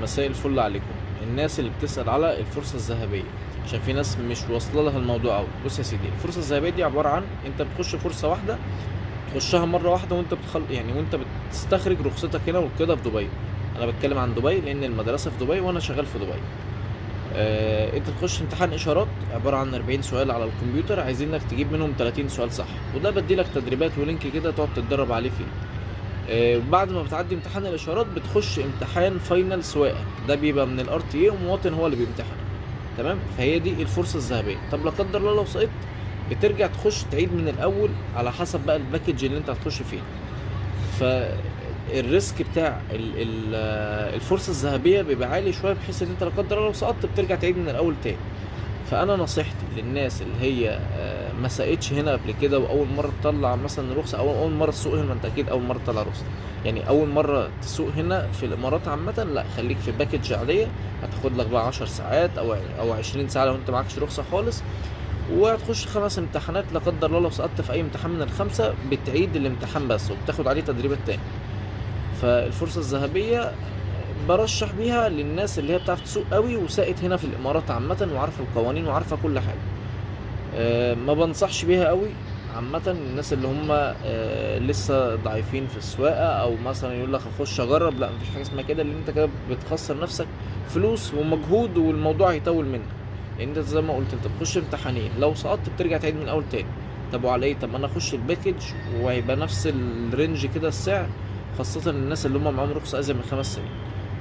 مساء الفل عليكم. الناس اللي بتسأل على الفرصة الذهبية، عشان في ناس مش واصله لها الموضوع قوي. بص يا سيدي، الفرصة الذهبية دي عبارة عن انت بتخش فرصة واحدة، تخشها مرة واحدة وانت بتخل يعني وانت بتستخرج رخصتك هنا وكده في دبي. انا بتكلم عن دبي لان المدرسة في دبي وانا شغال في دبي. انت تخش امتحان اشارات عبارة عن 40 سؤال على الكمبيوتر، عايزينك تجيب منهم 30 سؤال صح، وده بديلك تدريبات و link كده تقعد تتدرب عليه فيه. بعد ما بتعدي امتحان الاشارات بتخش امتحان final سواقه، ده بيبقى من ال RTA ومواطن هو اللي بيمتحن. تمام، فهي دي الفرصة الذهبية. طب لا قدر الله لو سقطت بترجع تخش تعيد من الاول على حسب بقى ال package اللي انت هتخش فيه. فال risk بتاع الفرصة الذهبية بيبقى عالي شويه، بحيث ان انت لا قدر الله لو سقطت بترجع تعيد من الاول تاني. فانا نصيحتي للناس اللي هي ما سقتش هنا قبل كده واول مرة تطلع مثلا رخصه او اول مرة تسوق هنا، ما انت اكيد اول مرة تطلع رخصه، يعني اول مرة تسوق هنا في الامارات عامه، لا خليك في package عادية هتاخد لك بقى 10 ساعات او 20 ساعة لو انت معكش رخصه خالص، وهتخش 5 امتحانات. لا قدر الله لو سقطت في اي امتحان من ال5 بتعيد الامتحان بس وبتاخد عليه تدريبات تاني. فالفرصه الذهبية برشح بيها للناس اللي هي بتعرف تسوق قوي وساقت هنا في الامارات عامة وعارفه القوانين وعارفه كل حاجة. ما بنصحش بيها قوي عامة الناس اللي هم لسه ضعيفين في السواقة، او مثلا يقول لك اخش اجرب. لا، مفيش حاجة اسمها كده، لان انت كده بتخسر نفسك فلوس ومجهود والموضوع هيطول منك. لان انت زي ما قلت انت بتخش امتحانين، لو سقطت بترجع تعيد من الاول تاني. طب وعلى ايه؟ طب ما انا اخش ال package وهيبقى نفس ال range كده السعر، خاصة الناس اللي هم معاهم رخصة ازيد من 5 سنين.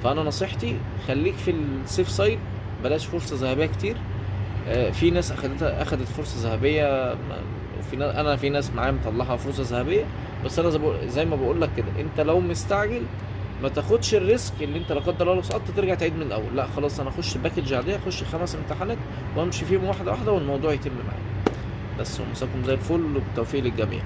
فانا نصيحتي خليك في ال safe side، بلاش فرصة ذهبية كتير. في ناس اخدت فرصة ذهبية، وفي ناس، انا في ناس معايا مطلعها فرصة ذهبية. بس انا زي ما بقول لك كده، انت لو مستعجل ما تاخدش ال risk اللي انت لا قدر الله لو سقطت ترجع تعيد من الاول. لا خلاص، انا اخش package عادية، اخش 5 امتحانات وامشي فيهم واحدة واحدة والموضوع يتم معايا. بس، ومساكم زي الفل وبالتوفيق للجميع.